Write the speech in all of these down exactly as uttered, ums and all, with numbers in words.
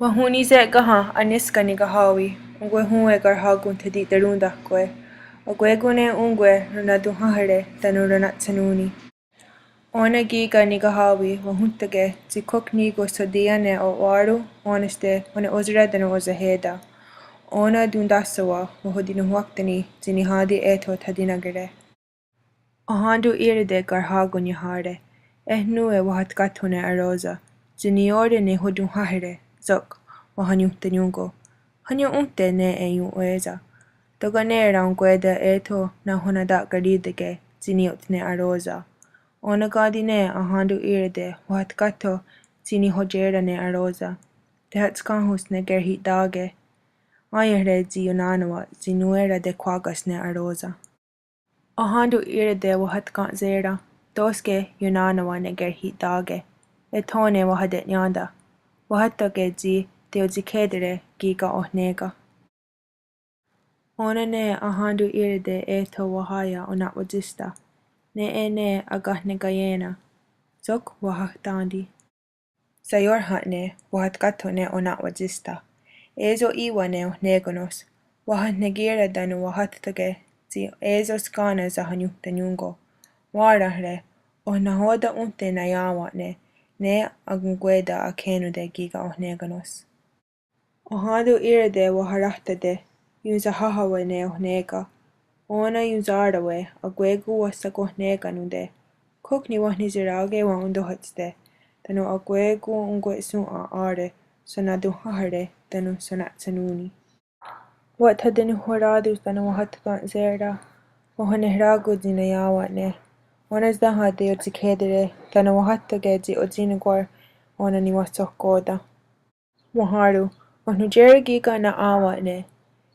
Wahón:nise' kénha' aníska nikahá:wi, onkwehón:we karhá:kon thati'terón:tahkwe'. Akwé:kon ne ón:kwe ronatonháhere tánon ronatshennón:ni. Ó:nen kí:ken nikahá:wi wahón:take' tsi khok ní:kon shotí:iane o'wà:ron ó:nenste one'óhsera tánon ohsahè:ta. Ó:nen tontáhsawen wahotinonhwáktani tsi nihá:ti eh tho thatinákere. Ahén:ton í:rate' karhá:kon niahà:re', eh nón:we wahatkáhtho' ne aró:sen, tsi niió:re nihotonháhere', sok wahanonhtenón:ko'. Hanion'ón:te' ne ion'wé:sen. Tóka' ne raonkwè:ta eh tho nahonata'karí:teke' tsi ní:ioht ne aró:sen. Ó:nen ká:ti' ne ahén:ton í:rate' wahatkáhtho' tsi nihoié:ren ne aró:sen. Tehatskà:hons ne kerhi'tà:ke. Aié:re' tsi ionà:nawen tsi nón:we ratekhwá:kas ne aró:sen. Ahén:ton í:rate' wahatken'sé:ren, tó:ske ionà:nawen ne kerhi'tà:ke. Eh tho ne wahate'nién:ten. Waható:ke' tsi teiotsikhè:tare' kí:ken ohné:ka. Ó:nen ne ahén:ton í:rate' eh tho wahá:ien ona'watsísta. Nè:'e ne akahnekaié:na'. Sok wahahtén:ti'. Shaiórhen'ne' wahatkáhtho' ne ona'watsísta. É:so í:wa ne ohné:kanos. Wahahnekì:ra' tánon wahattó:ke' tsi é:so skén:nen sahanonhtenón:ko'. Wà:rehre', oh nahò:ten ónhte naiá:wen'ne', ne akonkwè:ta akhé:nonte' kí:ken ohné:kanos. Ahén:ton í:rate' waharáhtate', ionsaháhawe' ne ohné:ka. Ó:nen ionsá:rawe' akwé:kon wahshakohné:kanonte'. Khok niwenhniserá:ke wa'ontóhatste', tánon akwé:kon onkwehshòn:'a á:re' shonatonháhere' tánon shonatshennón:ni. Wa'thatenonhwerá:tons tánon wahatken'sé:ren, wahonehrá:ko' tsi naiá:wen'ne'. Ó:nen sénha teiotsikhè:tare' tánon wahattó:ke' tsi otsì:nekwar ó:nen niwahsohkò:ten. Wahèn:ron, oh nontié:ren kí:ken na'á:wen'ne'.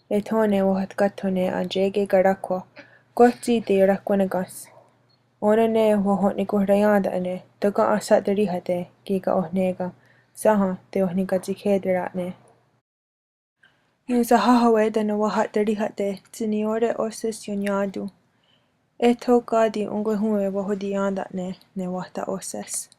Eh tho ne wahatkáhtho' ne aié:ke' karáhkwa, kwah tsi teiorakhwé:nakas. Ó:nen ne waho'nikonhraién:ta'ne' tóka' ahsa'taríhate' kí:ken ohné:ka, sénha teiohnikatsikhè:tara'ne'. Ionsaháhawe' tánon wahaterihá:te' tsi niió:re óshes ionnià:ton. Eh tho káti' onkwehón:we wahotiién:ta'ne' ne wáhta óshes.